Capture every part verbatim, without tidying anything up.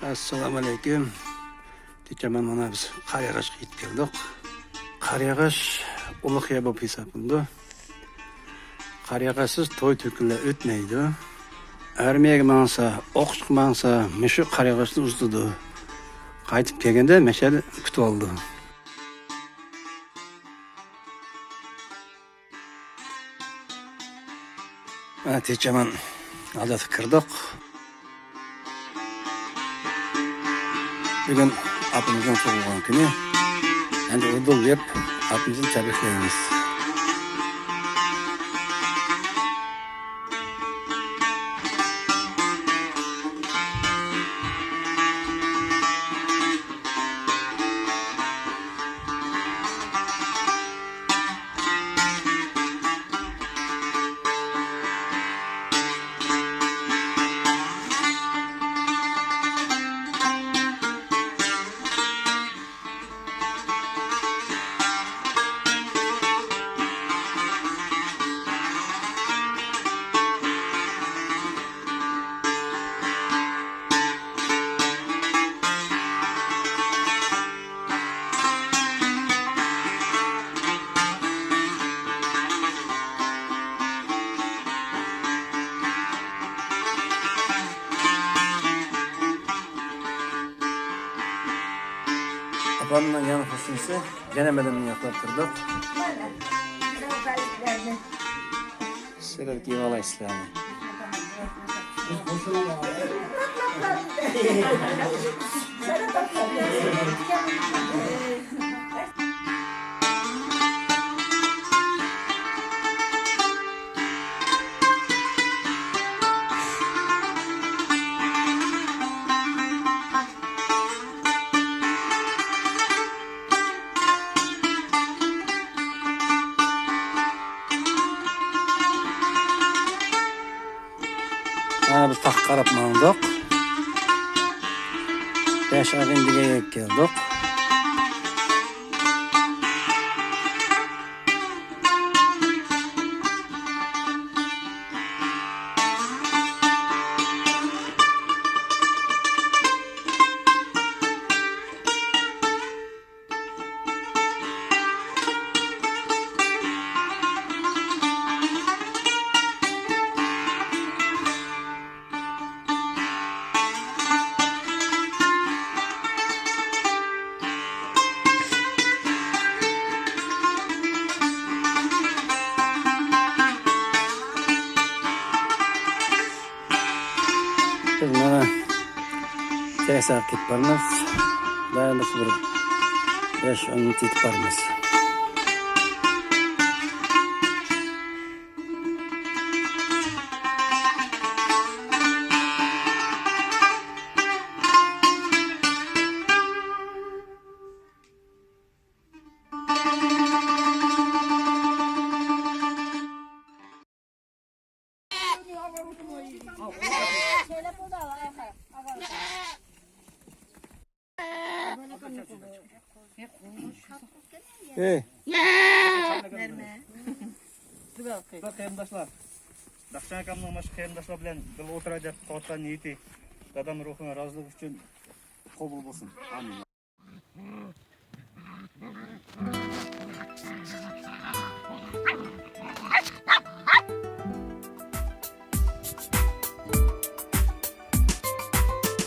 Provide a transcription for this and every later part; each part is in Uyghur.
ئەسسالامۇئەلەيكۇم. تېچەمەن، مانا بىز قارىياغاچقا يېتىپ كەلدۇق. قارىياغاچ ئۇلۇغ يەر بولۇپ ھېسابلىنىدۇ. قارىياغاچسىز توي تۆكۈنلەر ئۆتمەيدۇ. ئارمىيەگە ماڭسا، ئوقۇشقا ماڭسا، مۇشۇ قارىياغاچنى ئۇزىتىدۇ. قايتىپ كەلگەندە مەشەدە كۈتۈۋالىدۇ. مانا تېچەمەن ھازىر كىردۇق. بۈگۈن ئاپىمىزنىڭ تۇغۇلغان كۈنى. ئەمدى ئۇدۇل يەپ ئاپىمىزنى تەبرىكلەيمىز. ئاپامنىڭ يېڭى خوتۇنىسى، يەنە مەدەمنى ياقلاپ تۇردۇق. سىلەر كىيىۋالايسىلەرمۇ؟ ھە، بىز تاغقا قاراپ ماڭدۇق. بەش ئاغىنىدىكىگە يېتىپ كەلدۇق. بىز مانا تېرەسىگە كېتىپ بارىمىز. دائىم بىر بەش ئون مىنۇت يېتىپ بارىمىز. ئەي. بىر قېرىنداشلار، بەخشەن ئاكامنىڭ مانا شۇ قېرىنداشلار بىلەن بىللە ئولتۇراي دەپ قىلىۋاتقان نىيىتى، دادام روھىنىڭ رازىلىقى ئۈچۈن قوبۇل بولسۇن. ئامىن.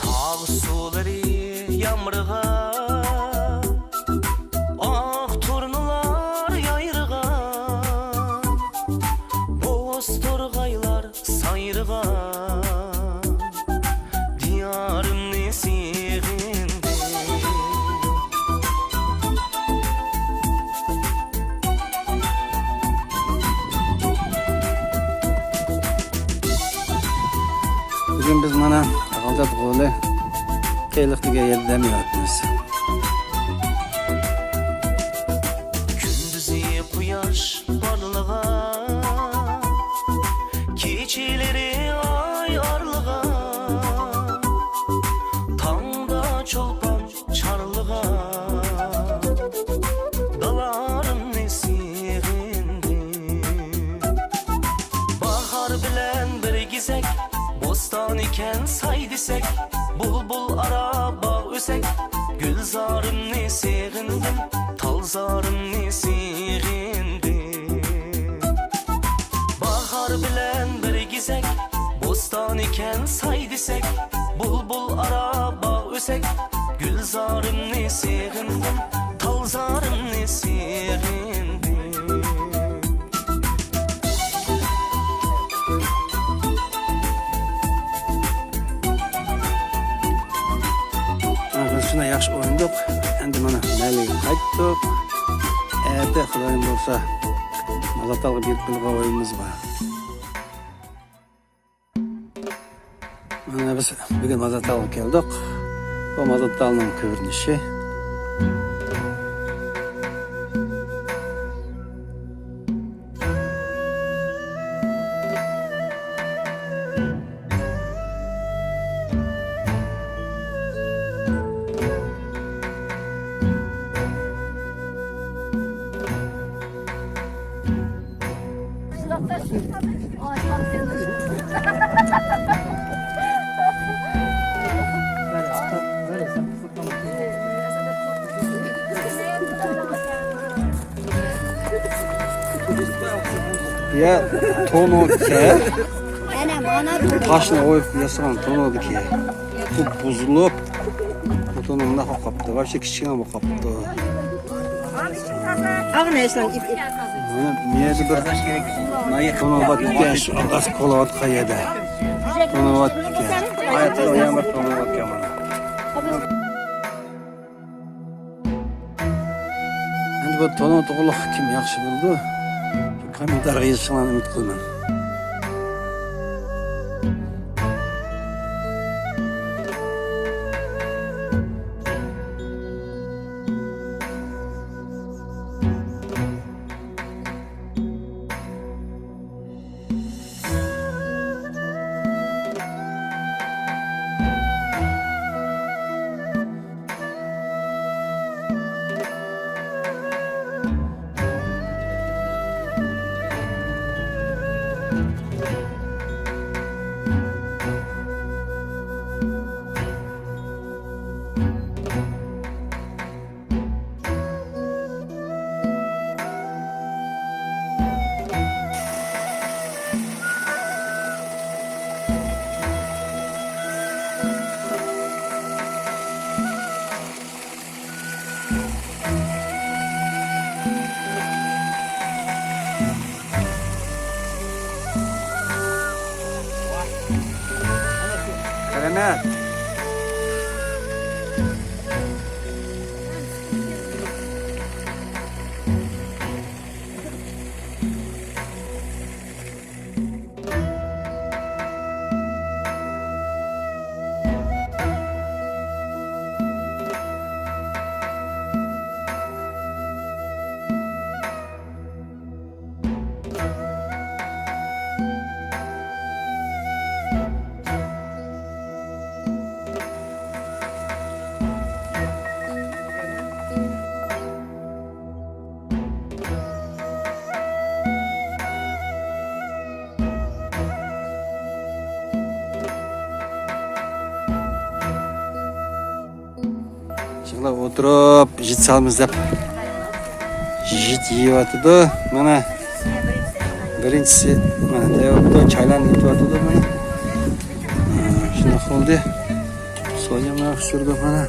تاغ سۇلىرى يامرىغان، ئاق تۇرنىلار يايرىغان، بوز تورغايلار سايرىغان دىيارىمنى سېغىندىم. بۈگۈن بىز مانا غالجات غولى قېيىللىق دېگەن يەردە دەم ئېلىۋاتىمىز. كۈندۈزى قۇياش پارلىغان، كېچىلىرى ئاي ئارىلىغان، تاڭدا چولپان چارلىغان دالارىمنى سېغىندىم. باھار بىلەن بىر گېزەك، بوستان ئىكەن ساي دېسەك، بۇلبۇل ئارا باغ ئۆسەك، گۈلزارىمنى سېغىندىم، تالزارىمنى سېغىندىم. باھار بىلەن بىر گېزەك، بوستان ئىكەن ساي دېسەك، بۇلبۇل ئارا باغ ئۆسەك، گۈلزارىمنى سېغىندىم، تالزارىمنى سېغىندىم. مانا بىز شۇنداق ياخشى ئوينىدۇق. ئەمدى مانا مەھەللىگە قايتتۇق. ئەتە خۇدايىم بولسا مازارتالغا بېرىپ بىلغا ئويۇنىمىز بار. مانا بىز بۈگۈن مازارتالغا كەلدۇق. بۇ مازارتالنىڭ كۆرۈنۈشى. يا تونو كە. ئەنە مانا تونو. تاشنى ئويۇپ ياسىغان تونودىكى. بۇ بۇزۇلۇپ، بۇ تونو مۇنداق بولۇپ قاپتۇ. ۋاپشې كىچىككىنە بولۇپ قاپتۇ. ئاغ نەشلەن ئىپ ئىپ. مانا مىيەدە بىر تونو بار ئىكەن، شۇ ئاغاس كولاۋاتقان يەردە. تونو بار ئىكەن. ئايەتتە ئۇيان بىر تونو بار ئىكەن مانا. ئەمدى بۇ تونۇ توغرىلىق كىم ياخشى بىلىدۇ؟ كوممېنتارىيغا يېزىشىڭلارنى ئۈمىد قىلىمەن. كرامەت. يىغلاپ ئولتۇرۇپ، ژىت سالىمىز دەپ، ژىت يېيىۋاتىدۇ. مانا، بىرىنچىسى، مانا، تەييارلىنىۋاتىدۇ، چايلارنى ئېتىۋاتىدۇ، مانا. شۇنداق بولدى. سويا مانا پىشۇردۇق، مانا.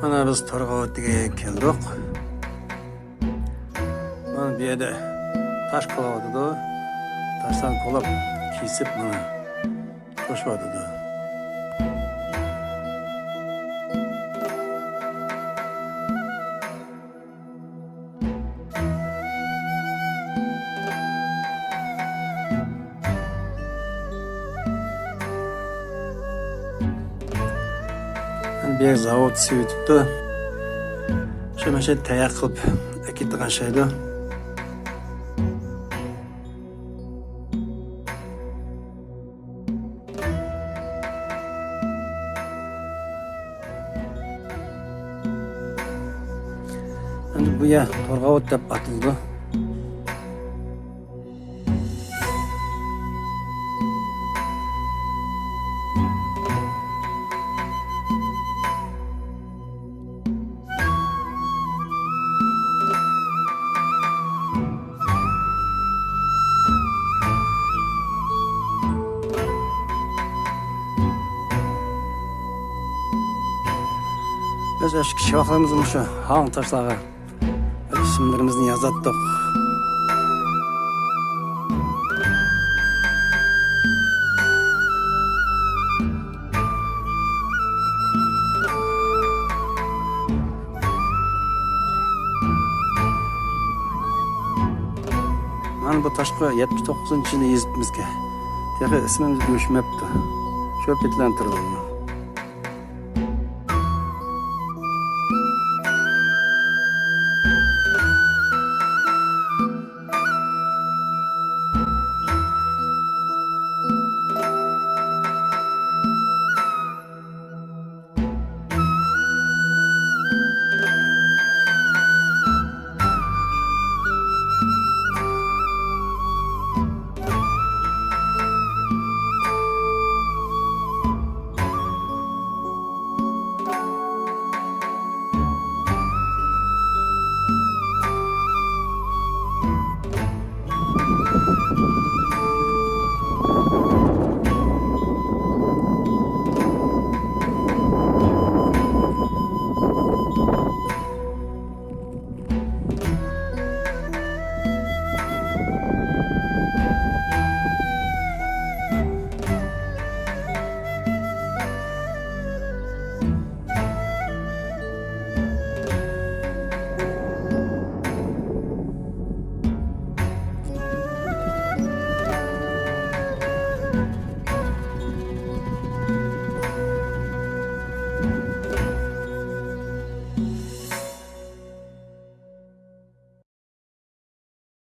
مانا بىز تارغاۋاتىگە كەلدۇق. مانا بۇ يەردە تاش قۇلاۋاتىدۇ. تاشلارنى قۇلاپ كېسىپ مانا توشۇۋاتىدۇ. زاۋۇت سېۋىتىپتۇ. شۇ مەشە تەييار قىلىپ ئەكېتىدىغان شەيدۇ. ئەمدى بۇ يەر تورغاۋۇت دەپ ئاتىلىدۇ. بىز ئاشۇ كىچىك ۋاقتىمىزدا مۇشۇ ھاڭ تاشلارغا ئىسىملىرىمىزنى يازاتتۇق. مانا بۇ تاشقا يەتمىش توققۇزىنچى يىلى يېزىپمىزكەن. تېخى ئىسمىمىز ئۆچمەپتۇ. شۇ پېتىلەن تۇرىدۇ.